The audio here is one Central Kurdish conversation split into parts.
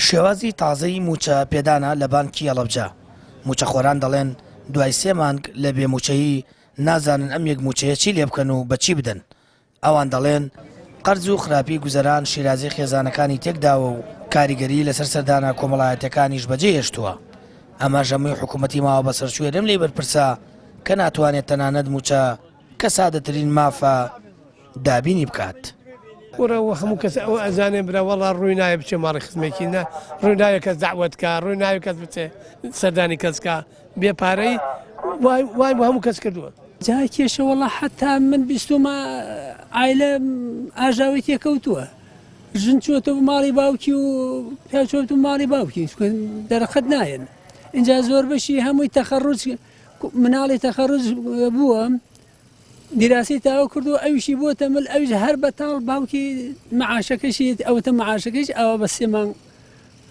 شێوازی تازەی مووچە پێدانە لە بانکی هەڵەبجە، مووچەخۆران دەڵێن دوای سێ مانگ لە بێ مووچەیی نازانن ئەم یەک مووچەیە چی لێ بکەن و بە چی بدەن. ئەوان دەڵێن قەرز و خراپی گوزەران شیرازەی خێزانەکانی تێکداوە و کاریگەریی لەسەر سەردانە کۆمەڵایەتیەکانیش بەجێهێشتووە. ئەمەش هەمووی حکومەتی ماوە بەسەرچووی هەرێم لێی بەرپرسە کە ناتوانێت تەنانەت مووچە کە سادەترین مافە دابینی بکات. کوڕە و هەموو کەس ئەوە ئەزانێ برا وەڵا ڕووی نایە بچێ ماڵی خزمێکی نا ڕووی نایە کەس دەعوەت کا ڕووی نایە کەس بچێ سەردانی کەس کا بێ پارەی وای وای بۆ هەموو کەس کردووە. جا کێشە وەڵا حەتا من بیستومە عایلە ئاژاوەی تێکەوتووە ژن چۆتە ماڵی باوکی و پیاو چۆتە ماڵی باوکی چونکە دەرەقەت نایەن اینجا زۆر بەشی هەمووی تەخەڕوج مناڵی تەخەڕوج بووە دیراسی تاوە کردو ئەویشی بۆتە مل ئەویش هەر بەتاڵ باوکی معاشەکەشی ئەوتە معاشەکەیش ئاوا بە سێ مانگ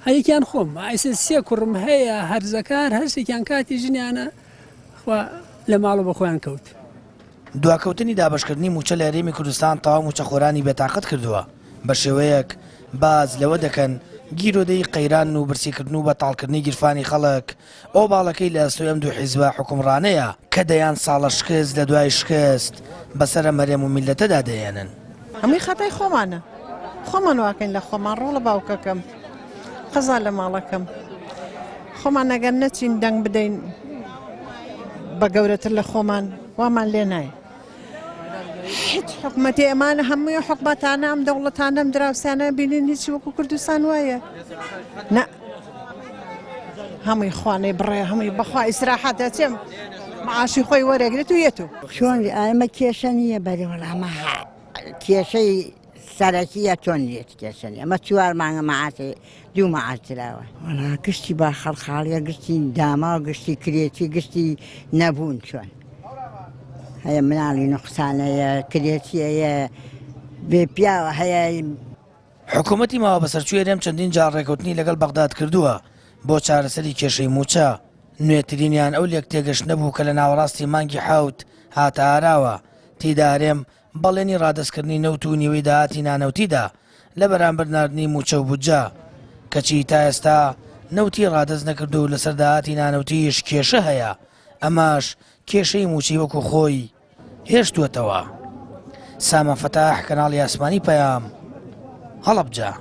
هەیەکیان خۆم ئایسە سێ کوڕم هەیە هەرزەکار هەرسێکیان کاتی ژنیانە خوا لە ماڵەوە بە خۆیان کەوت. دواکەوتنی دابەشکردنی مووچە لە هەرێمی کوردستان تەواو مووچەخۆرانی بێتاقەت کردووە، بە شێوەیەک باس لەوە دەکەن گیرۆدەی قەیرانن و برسیکردن و بەتاڵکردنی گیرفانی خەڵک ئۆباڵەکەی لە ئەستۆی ئەم دوو حیزبە حوکمڕانەیە کە دەیان ساڵە شکست لە دوای شکست بەسەر ئەم هەرێم و میللەتەدا دەهێنن. هەمووی خەتای خۆمانە خۆمان واکەین لە خۆمان ڕۆڵە باوکەکەم قەزا لە ماڵەکەم خۆمان ئەگەر نەچین دەنگ بدەین بە گەورەتر لە خۆمان وامان لێ نایە هیچ حکومەتی ئەمانە هەمووی حکومەتانە ئەم دەوڵەتانە ئەم دراوسیانە بینین هیچ وەکو کوردستان وایە نە هەمووی خوانەی بڕێ هەمووی بەخوا ئیسراحەت دەچێم معاشی خۆی وەرەگرێت و یەت و چۆن ئەمە کێشە نییە بەرێ وەڵامە کێشەی سەرەکیە چۆن لێت کێشە نیە ئەمە چوار مانگە مەعاشێ دوو مەعاش دراوە وەڵا گشتی با خەڵخاڵیە گشتی داماو گشتی کرێچی گشتی نەبوون چۆن هەیە مناڵی نوقسان هەیە کرێچی هەیە بێ پیاوە هەیە. حکومەتی ماوە بەسەرچووی هەرێم چەندین جار ڕێکەوتنی لەگەڵ بەغداد کردووە بۆ چارەسەری کێشەی مووچە، نوێترینیان ئەو لێکتێگەشتنە بوو کە لە ناوەڕاستی مانگی حەوت هاتە ئاراوە، تێیدا هەرێم بەڵێنی ڕادەستکردنی نەوت و نیوەی داهاتی نانەوتی دا لە بەرامبەر ناردنی مووچە و بودجە، کەچی تا ئێستا نەوتی ڕادەست نەکردووە و لەسەر داهاتی نانەوتیش کێشە هەیە، ئەمەش کێشەی مووچەی وەکو خۆی هێشتووەتەوە. سامان فەتاح، کەناڵی ئاسمانی پەیام، هەڵەبجە.